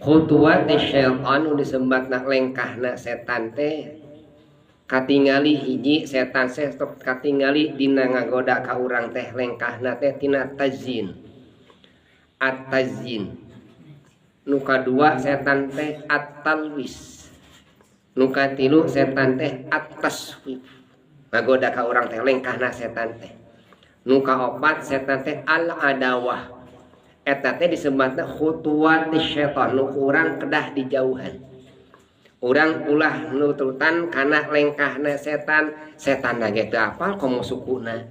Khutuwat syaitan nu disebatna lengkahna setan teh katingali hiji, setan teh katingali dina ngagoda ka urang teh lengkahna teh tina tazyin, at-tazyin. Nu kadua setan teh at-talwis. Nu katilu setan teh at-taswif, ngagoda ka urang teh lengkahna setan teh. Nu kaopat setan teh al-adawah. Eta teh disebutna khutuwat syaitan nu urang kedah dijauhan. Urang ulah nututan kana lengkahna setan. Setan ge teu apal komo sukuna.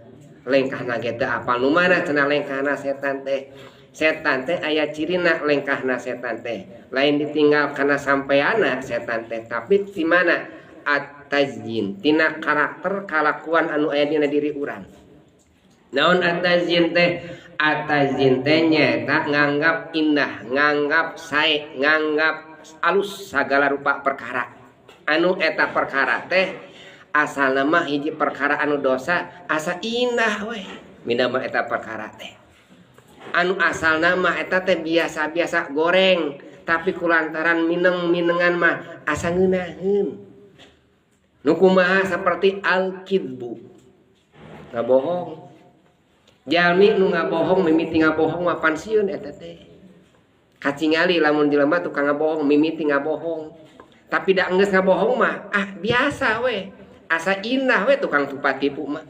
Lengkahna ge teu apal. Nu mana cenah lengkahna setan teh? Setan teh aya cirina lengkahna setan teh. Lain ditinggal kana sampeana setan teh, tapi di mana? At-tazyin, tina karakter kalakuan anu aya dina diri urang. Naon at-tazyin teh? At-tazyin teh nyaeta nganggap indah, nganggap sae, nganggap alus sagala rupa perkara. Anu eta perkara teh asalna mah hiji perkara anu dosa, asa indah weh minama eta perkara teh. Anu asalna mah eta teh biasa-biasa goreng, tapi kulantaran mineng-minengan mah asa ngeunaheun. Nu kumaha? Seperti al-kidbu, ngabohong. Jalmi nu ngabohong, mimiti ngabohong mah pansieun eta teh. Katingali lamun jelema tukang ngabohong, mimiti ngabohong, tapi da geus ngabohong mah ah biasa we, asa indah we tukang tupat tipu mah.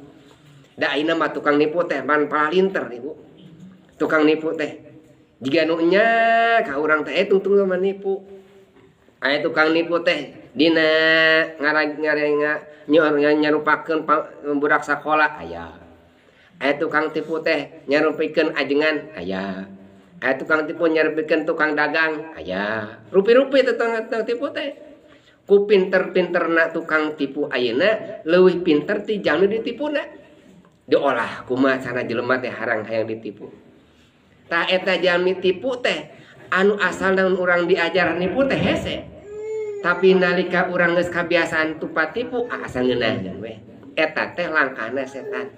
Da ayeuna mah tukang nipu teh pan palinter, Ibu. Tukang nipu teh jiga nu nya ka urang teh tungtung mah nipu. Aya tukang nipu teh dina ngarag ngarenga nyarupakeun budak sakola aya. Aya tukang tipu teh nyarupikeun ajengan aya. Aya tukang tipu nyarupikeun tukang dagang aya. Rupi-rupi tukang tipu teh. Ku pinter-pinterna tukang tipu ayeuna leuwih pinter ti jalmi ditipuna. Diolah kumaha cara jelema teh harang hayang ditipu. Tah, eta jalmi tipu teh anu asalna urang diajar nipu teh hese. Tapi nalika urang geus kabiasaan tupat tipu, ah, asa ngeunaheun we. Eta teh langkahna setan.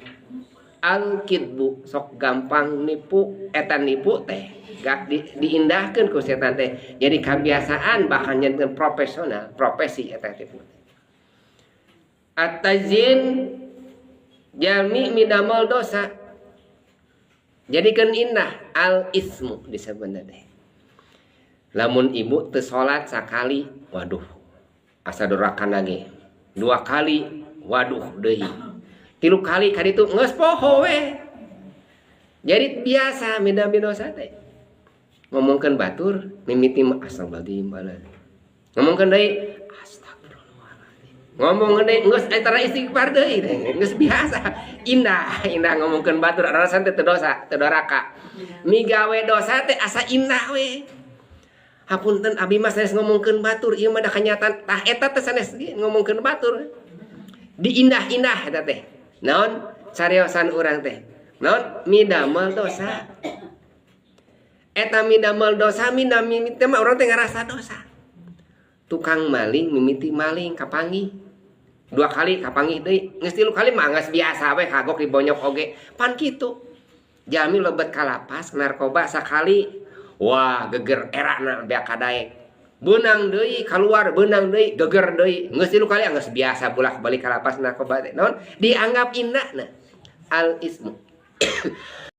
Al-kidbu, sok gampang nipu. Eta nipu teh gak diindahkeun ku setan teh jadi kebiasaan, bahkan jadi profesional, profesi eta tipu. At-tazyin, jalmi midamel dosa jadikeun indah, al ismu disebutna teh. Lamun ibu teu salat sakali, waduh, asa dorakan lagi. Dua kali, waduh deui. Tilu kali kaditu geus poho we, jadi biasa midamel dosa teh. Ngomongkeun batur mimiti mah astagfirullahaladzim, balas ngomongkeun deui astagfirullahaladzim, ngomong deui geus eta istighfar deui, geus biasa, indah indah ngomongkeun batur, alasan teh teu dosa, teu doraka. Migawe dosa teh asa indah we. Hapunten, abi mah sanes ngomongkeun batur, ieu mah da kanyataan. Tah, eta teh sanes ngomongkeun batur, diindah-indah eta teh. Naon cariosan urang teh? Naon midamel dosa. Eta midamel dosa, mimiti mah urang teh ngarasa dosa. Tukang maling mimiti maling kapanggih dua kali, kapanggih deui, geus tilu kali mah geus biasa we, kagok dibonyok oge. Pan kitu jalmi lebet ka lapas narkoba sakali, wah, geger erana beak kadaek. Beunang deui, keluar, beunang deui, geger deui. Geus tilu kali geus biasa bolak-balik ka lapas narkoba teh. Naon dianggap indah? Nah, al ismu.